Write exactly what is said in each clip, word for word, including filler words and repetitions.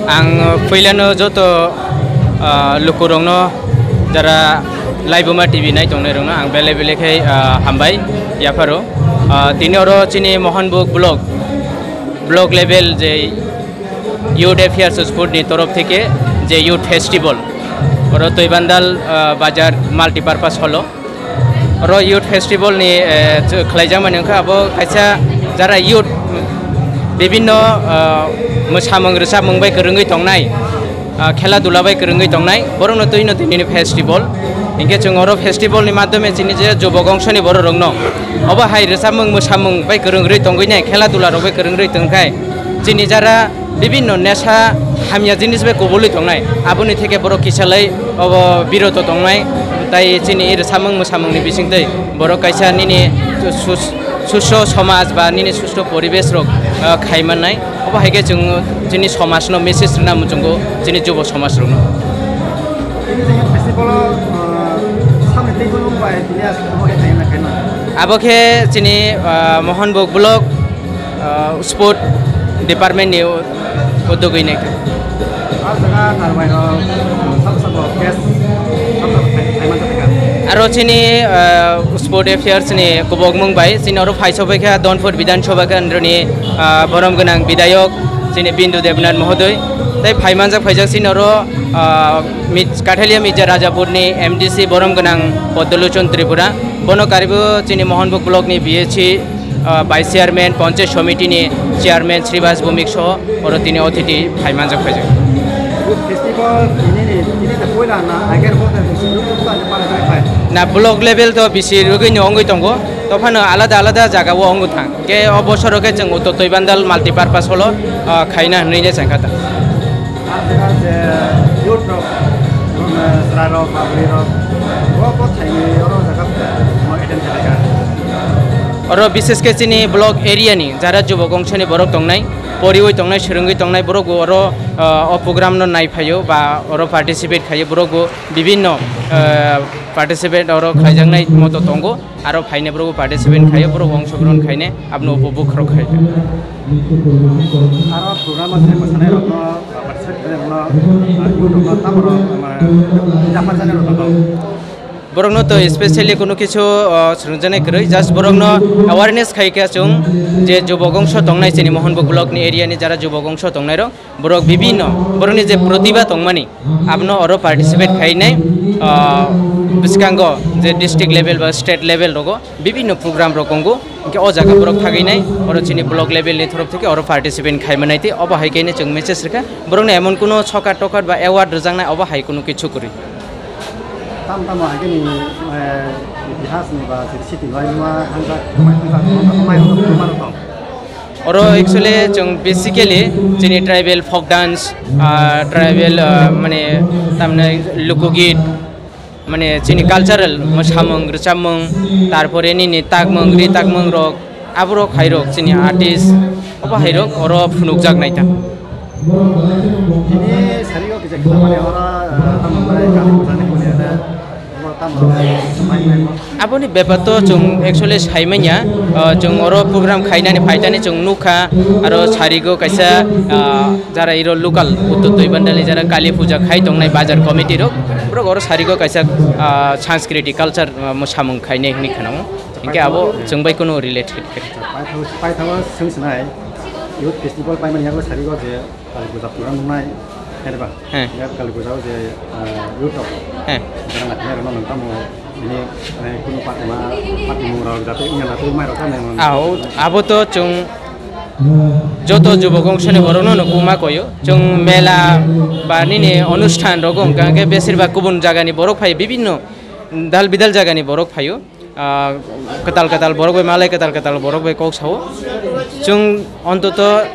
Ang puilano joto, ah, lukurokno, jara Laibuma T V nai tongnairokno ang belai belai khe, ah, hambai yapharo. Ah, tini oro chini Mohanbuk block, block level je Youth Affairs Sport ni torof theke je Youth Festival, oro Toibandal, ah, Bazar Multipurpose Hall o. Oro Youth Festival ni, eh, khlaijakmani wngkha, abo kaisa jara youth bibinno, ah, mwsamung rwchapmung bai kwrwngwi tongnai, ah, khela dula bai kwrwngwi tongnai, borokno twino twi nini festival. Hinkhe chwng oro festival ni madhyome chini je jubok ongsoni bororokno obo hai rwchapmung mwsamung bai kwrwng rwi tongwi nai, khela dula rok bai kwrwng rwi tongkhai chini jara bibinno nesha hamya jinis bai kubului tongnai, aboni theke borok kisalai obo biroto tongnai, tai chini rwchapmung mwsamungni bisingtwi borok kaisa nini sus-, susto somaj ba nini susto poribesh rok, ah, khai mannai. Obo hai khe chwng chini somajno message rwna muchungo, chini jubo somaj rokno. Tini je festival o, ah, samni tei bono bai tini aswk omo khe khai na khai na. Abo khe chini, ah, Mohanbuk block ah, sport department ni u-, udugwi nai kha. Ah, jaga karbai rok, sabo sabo case, sabo sabo khai, khai manjak kha. Aro chini, ah, sport affairs ni kubukmung bai, chini oro phai sobai kha Donpur Bidhan Sabha Kendra ni, ah, borom gwnang bidayok, chini Bindu Debnath Mohodoi. Tai phai manjak phaijak chini oro, ah, Mit-, Kathalia Mija Rajapur ni M D C borom gwnang Poddolochon Tripura. Bono karibo chini Mohanbuk block ni B H C ah, vice chairman, panchayat somiti ni chairman Sribas Bhumik soho oro tini othiti phai manjak phaijak. Festival tini ni, tini ta poila na, ager bo ta festival ko ta ni para khai khai. Na block level to bisi rugwi ni ongwi tongo, to phano alada alada jaga o ongwi thang. Ke o bosoro khe chwng Uttor Toibandal multipurpose hall o, ah, khaina hwnwi ne chengkha ta. Ah, jaga je youth rok, um, chwrai rok, ba bwrwi rok, bo, bo thaini oro jaga mo attend khlai kha. Oro bishesh khe chini block area ni jara jubok ongsoni borok tongnai, poriwi tongnai, swrwngwi tongnai borok bo oro, ah, o program no nai phaio ba oro participate khaio, borok bo bibinno, ah, participate oro khaijaknai moto tongo. Aro phainai borok participant khaio, borok ongsogron khainai, abno upobhog rok khai. Aro program o je mwsanai rokno, participate khainai rokno, ah, youth rokno tamo rok, ah, yapharjaknai rok tongo. Borokno to specially kuno kichu, ah, swrwngjaknai kwrwi, just borokno awareness khai kha chwng je jubok ongso tongnai chini Mohanbuk block ni area ni jara jubok ongso tongnai rok. Borok bibinno, borokni je protibha tongmani, abono oro participate khainai, ah, bwskango je district level ba state level rogo bibinno program rok tongo, hinkhe o jaga borok thagwi nai, oro chini block level ni thorok theke oro participate khai manai tei obo hai khe chwng message rwkha, borokno emon kuno sokat tokat ba award rwjaknai obo hai kuno kichu kwrwi. Tam tamo hai khe ni, eh, itihas ni ba city ni bai ma hanja, mai hanja, mai hanja, mai hanja. Oro actually chwng basically chini tribal folk dance, ah, tribal, ah, mane tamni lokogit, mane chini cultural mwsamung rwchapmung, tarpore nini takmung ri takmung rok, aborok hai rok chini artist, obo hai rok oro phunukjak nai ta. Tini sari o kisa kisa mane oro, ah, tamo mane kali bujani mane. Aboni bepar to chwng actually sai manya, ah, chwng oro program khainani phaitani chwng nukha, aro sarigo kaisa, ah, jara iro local Uttor Toibandal ni jara Kali Puja khai tongnai bazar committee rok, borok oro sarigo kaisa, ah, sanskriti culture, ah, mwsamung khainai hwnwi khwnao, hinkhe abo chwng bai kuno related khe. Paithago, paithago swng swnai, youth festival paimani yago sarigo je Kali Puja program nungnai, hwnba? He. Ya Kali Puja o je, ah, youth rok. He. Jara naithani rok nang tamo, ini, eh, kuno party ma, party mung rok jate wngya na tei mai rok tamo. Ah, o, abo to chwng joto jubok ongsoni borokno no kuma koyo. Chwng mela ba nini onusthan rogo hwnkha hwnkhe besir bak kubun jagani borok phai bibinno dal bidal jagani borok phaio. Ah, kwtal kwtal borok bai malai, kwtal kwtal borok bai kok sao. Chwng ontoto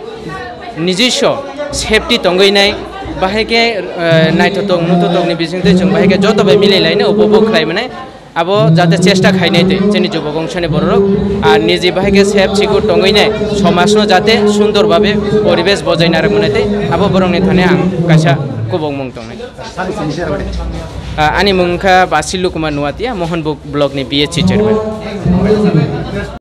nijiswa safety tongwi nai, bahai khe, eh, naithotok nuthotok ni bisingtwi chwng bahai khe joto bai milai lainai, upobhog khlai mwnai. Abo jate chesta khainai twi chini jubok ongsoni borok rok, ah, niji bahai khe safe secure tongwi nai, somajno jate sundor babe poribesh bojai narwk mwnai twi abo borokni thani ang kaisa kubungmung tongnai. Ah, ani mung wngkha Basilu Kumar Nuatia, Mohanbuk block ni B H C chairman.